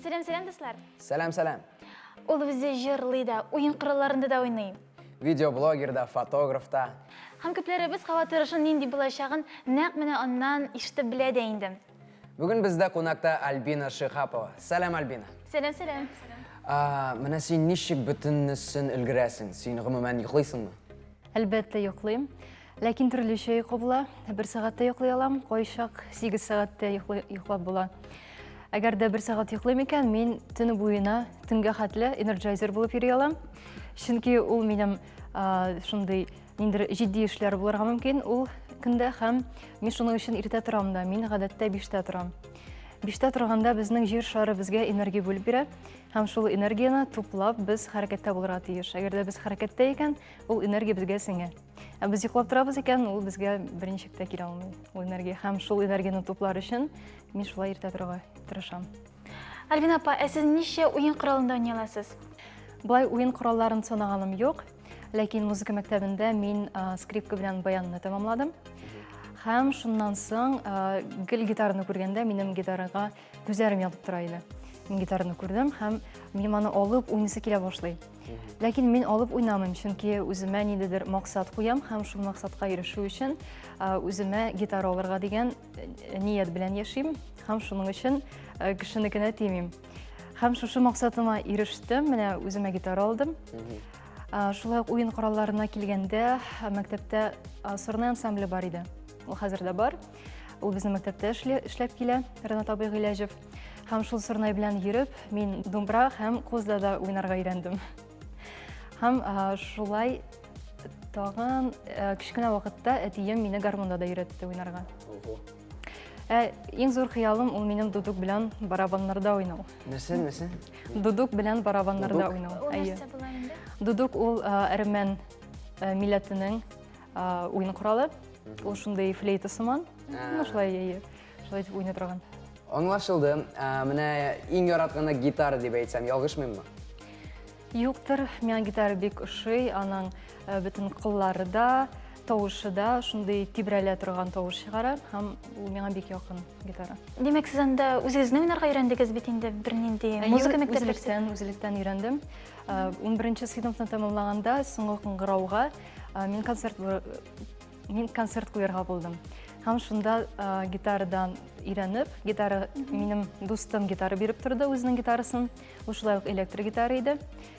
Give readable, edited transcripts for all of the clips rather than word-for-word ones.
Сәлам, сәлам, дуслар. Сәлам, сәлам. Ул үзе җырлый да, уен коралларында да уйный. Видеоблогер да, фотограф та. Һәм күпләребез һава торышын нинди булачагын нәкъ менә аннан ишетеп белә дә инде. Бүген бездә кунакта Альбина Шиһапова. Сәлам, Альбина. Сәлам, сәлам. Менә син ничек бөтенесен өлгерәсең? Син гомумән йоклыйсыңмы? Әлбәттә, йоклыйм. Ләкин төрлечә йокы була. Бер сәгать тә йоклый алам, кайчак 8 сәгать тә йоклап була. Әгәр дә бер сәгать йоклыйм икән, мин төне буена, төнгә хәтле энерджайзер булып йөри алам. Чөнки ул минем шундый ниндидер җитди эшләр булырга мөмкин ул көндә һәм мин шуның өчен иртә торам да. Мин гадәттә 5тә торам. 5тә торганда безнең җир шары безгә энергия бүлеп бирә һәм шул энергияне туплап без хәрәкәттә булырга тиеш. Әгәр дә без хәрәкәттә икән, ул энергия безгә сеңә. Ә без йоклап торабыз икән, ул безгә берничек тә килә алмый, ул энергия. Һәм шул энергияне туплар өчен мин шулай иртә торырга тырышам. Альбина апа, ә сез ничә уен коралында уйный аласыз? Болай уен коралларын санаганым юк, ләкин музыка мәктәбендә мин скрипка белән баянны тәмамладым. Һәм шуннан соң гел гитараны күргәндә минем гитарага күзләрем янып тора иде. Мин гитараны күрдем һәм минем аны алып уйныйсы килә башлый. Ләкин мин алып уйнамыйм, чөнки үземә ниндидер максат куям һәм шул максатка ирешү өчен үземә гитара алырга дигән э, ният белән яшим һәм шуның өчен э, кешенекенә тимим. Һәм шушы максатыма ирештем, менә үземә гитара алдым. Шулай ук уен коралларына килгәндә, мәктәптә сорнай ансамбле бар иде. Ул хәзер дә бар. Ул безнең мәктәптә эшләп килә, Ренат абый Гыйләҗев. Һәм шул сорнай белән йөреп, мин думбра һәм кузда да уйнарга өйрәндем. Һәм шулай тагын кечкенә вакытта әтием мине гармунда да өйрәтте уйнарга. Ә иң зур хыялым ул минем дудук белән барабаннарда уйнау. Нәрсә, нәрсә? Дудук белән барабаннарда уйнау. Ул нәрсә була инде? Дудук ул әрмән милләтенең уен коралы. Ул шундый флейта сыман. Ну, шулай, әйе. Шулай итеп уйный торган. Аңлашылды. Ә, менә иң яратканы гитара дип әйтсәм, ялгышмыйммы? Юктыр, миңа гитара бик ошый, аның э, бөтен кыллары да, тавышы да шундый тибрәлә торган тавыш чыгара һәм ул миңа бик якын гитара. Димәк, сез анда үзегезне уйнарга өйрәндегез бит инде бернинди музыка мәктәпләре. Үзелектән, үзелектән өйрәндем. 11 э, сыйныфны тәмамлаганда соңгы кыңгырауга э, мин концерт Мин концерт куярга булдым. Һәм шунда гитарадан өйрәнеп, гитара минем дустым гитара биреп торды үзенең гитарасын. Ул шулай ук электр гитара иде.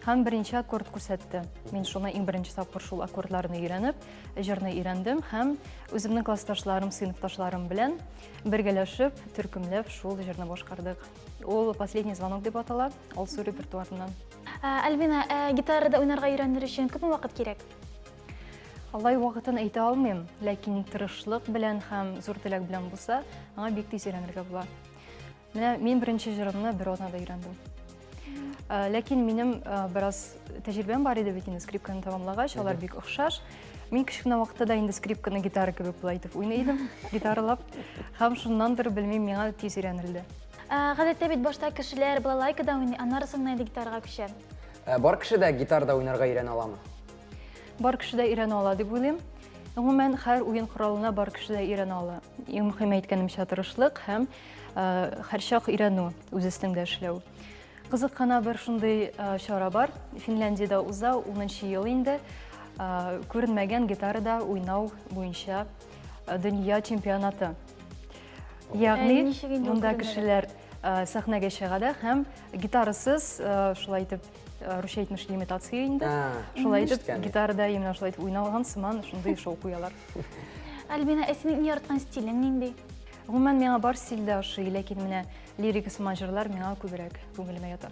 Һәм беренче аккорд күрсәтте. Мин шуны иң беренче тапкыр шул аккордларны өйрәнеп, җырны өйрәндем һәм үземнең классташларым, сыйныфташларым белән бергәләшеп, төркемләп шул җырны башкардык. Ул Последний звонок дип атала, Алсу репертуарыннан. Альбина, ә гитарада уйнарга өйрәнер өчен күпме вакыт кирәк? Алай вакытын әйтә алмыйм, ләкин тырышлык белән һәм зур теләк белән булса, аңа бик тиз өйрәнергә була. Менә мин беренче җырымны бер атнада өйрәндем. Э, ләкин минем э, бераз тәҗрибәм бар иде бит инде скрипканы тәмамлагач, алар бик охшаш. Мин кечкенә вакытта да инде скрипканы гитара кебек болай итеп уйный идем, гитаралап. Һәм шуннандыр, белмим, миңа тиз өйрәнелде. Э, гадәттә бит башта кешеләр балалайкада уйный, аннары соң инде гитарага күчә. Бар кеше дә гитарада уйнарга өйрәнә аламы? Бар кеше дә өйрәнә ала дип уйлыйм. Гомумән, һәр уен коралына бар кеше дә өйрәнә ала. Иң мөһиме әйткәнемчә тырышлык һәм э, һәрчак өйрәнү, үз өстеңдә эшләү. Кызык кына бер шундый э, чара бар. Финляндиядә уза 10 ел инде. Э, күренмәгән гитарада уйнау буенча дөнья чемпионаты. Ягъни, монда кешеләр сәхнәгә чыга да һәм гитарасыз шулай итеп русча әйтмешли имитация инде. Шулай итеп гитарада именно шулай итеп уйналган сыман шундый шоу куялар. Альбина, ә синең иң яраткан стилең нинди? Гомумән, миңа бар стиль дә ошый, ләкин менә лирика сыман җырлар миңа күбрәк күңелемә ята.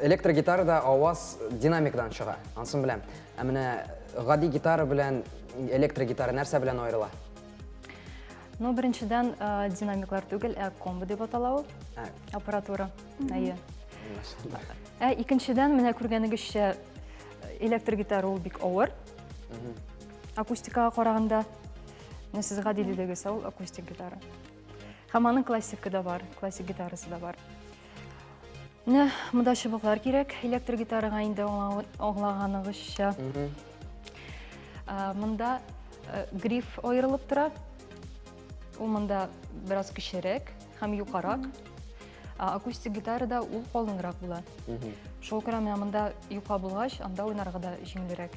Электрогитарада аваз динамикадан чыга, ансын беләм. Ә менә гади гитара белән электрогитара нәрсә белән аерыла? Ну, беренчедән, динамиклар түгел, ә комбо дип атала ул. Аппаратура. Әйе. Ә икенчедән, менә күргәнегезчә, электр гитара ул бик авыр. Акустикага караганда, менә сез гади дидегез, ул акустик гитара. Һәм аның классика да бар, классик гитарасы да бар. Менә монда чыбыклар кирәк, электр гитарага инде аңлаганыгызча. Монда э, гриф аерылып тора. Ул монда бераз кечерәк һәм юкарак. Ә акустик гитарада ул калынрак була. Шул күрә менә монда юка булгач, анда уйнарга да җиңелрәк.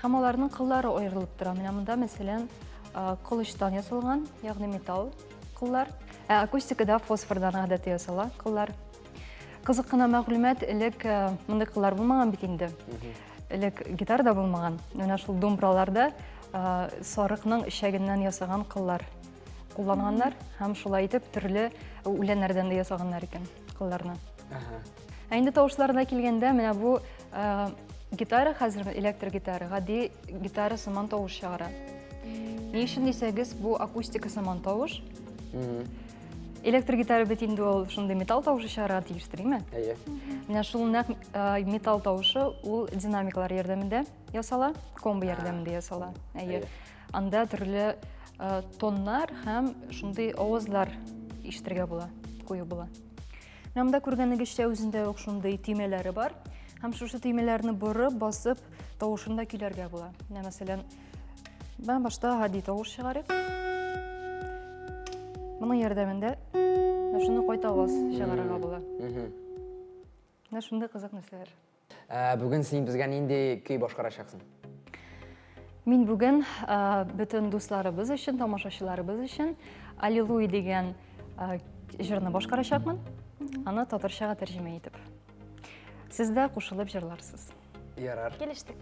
Һәм аларның кыллары аерылып тора. Менә монда, мәсәлән, кылычтан ясалган, ягъни металл кыллар. Ә акустикада фосфордан гадәттә ясала кыллар. Кызык кына мәгълүмат, элек мондый кыллар булмаган бит инде. Элек гитара да булмаган. Менә шул думбраларда сарыкның эчәгеннән ясаган кыллар кулланганнар һәм шулай итеп төрле үләннәрдән дә ясаганнар икән кылларны. Ә инде тавышларына килгәндә, менә бу гитара хәзер электр гитара, гади гитара сыман тавыш чыгара. Ни өчен дисәгез, бу акустика сыман тавыш. Электр гитара бит инде ул шундый металл тавышы чыгарырга тиештер, димме? Әйе. Менә шул нәкъ металл тавышы ул динамиклар ярдәмендә ясала, комбо ярдәмендә ясала. Әйе. Анда төрле тоннар һәм шундый авазлар ишетергә була, кую була. Менә монда күргәнегезчә үзендә үк шундый төймәләре бар. Һәм шушы төймәләрне борып, басып, тавышын да көйләргә була. Менә мәсәлән, Бә башта гади тавыш чыгарыйк. Моның ярдәмендә менә шуны кайта аваз чыгарырга була. Менә шундый кызык нәрсәләр. Ә, бүген син безгә нинди көй башкарачаксың? Мин бүген бөтен дусларыбыз өчен, тамашачыларыбыз өчен Аллилуйя дигән җырны башкарачакмын. Аны татарчага тәрҗемә итеп. Сез дә кушылып җырларсыз. Ярар. Килештек.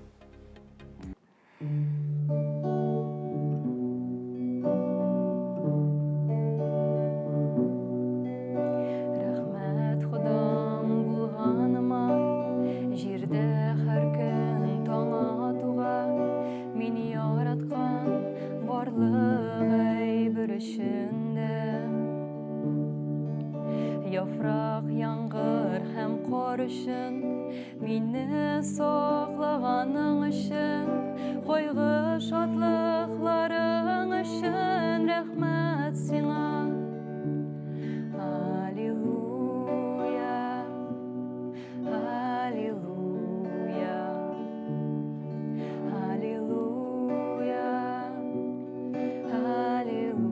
Рәхмәт Ходам булганыма, җирдә һәр көн таң атуга, мине яраткан барлык әйбер өчен дә. Яфрак, яңгыр һәм кар өчен, Мине саклаганың өчен, кайгы шатлыкларың өчен рәхмәт сиңа. Аллилуйя, аллилуйя, аллилуйя, аллилуйя.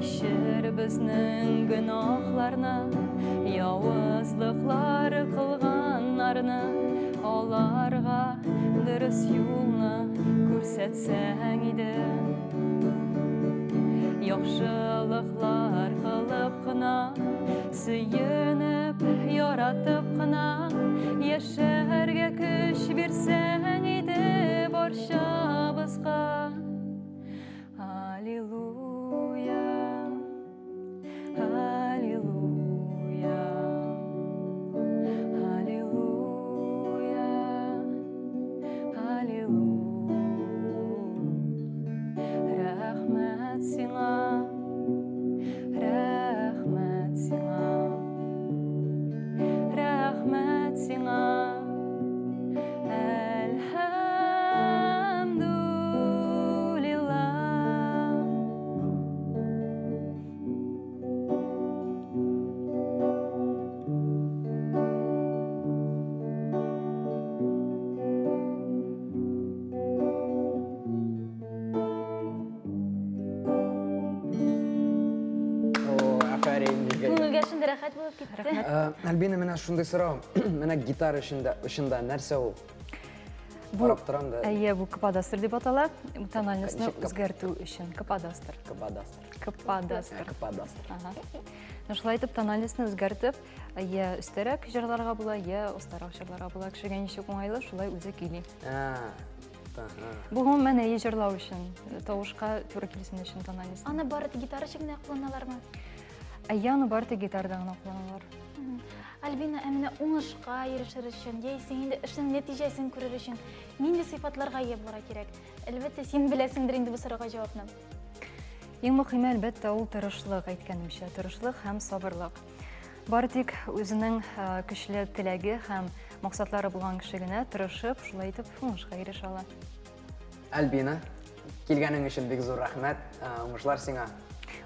Кичер безнең гөнаһларны, явызлыклар кылганнарны, аларга дөрес юлны күрсәтсәң иде. Яхшылыклар кылып кына, сөенеп, яратып кына, яшәргә көч бирсәң иде барчабызга. Аллилуйя, аллилуйя, аллилуйя, аллилуйя. Рәхмәт сиңа, рәхмәт сиңа, рәхмәт сиңа. Әлхәмдүлилләһ. О, афәрин, Мигель. Күңелгә шундый рәхәт булып китте. Э, Альбина, менә шундый сорау. Менә гитара эчендә, эчендә нәрсә ул? Бу, Карап торам да. Әйе, бу каподастр дип атала. Тональностьны Ничек кап- үзгәртү өчен. Каподастр. Каподастр. Каподастр. Каподастр. Ага. Ну, шулай итеп тональностьны үзгәртеп, я өстәрәк җырларга була, я остарак җырларга була. Кешегә ничек уңайлы, шулай үзе көйли. А, ага. Бу гомумән әйе җырлау өчен, тавышка туры килсен өчен тональность. Аны бары тик гитара өчен генә кулланалармы? Әйе, аны бары тик гитарада гына кулланалар. Альбина, ә менә уңышка ирешер өчен, яисә инде эшнең нәтиҗәсен күрер өчен нинди сыйфатларга ия булырга кирәк? Әлбәттә, син беләсеңдер инде бу сорауга җавапны. Иң мөһиме, әлбәттә, ул тырышлык, әйткәнемчә, тырышлык һәм сабырлык. Бары тик үзенең көчле теләге һәм максатлары булган кеше генә тырышып, шулай итеп уңышка ирешә ала. Альбина, килгәнең өчен бик зур рәхмәт. Уңышлар сиңа.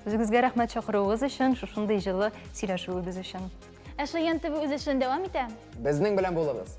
Үзегезгә рәхмәт чакыруыгыз өчен, шушындый җылы сөйләшүебез өчен. Ә Шаян ТВ үз эшен дәвам итә. Безнең белән булыгыз!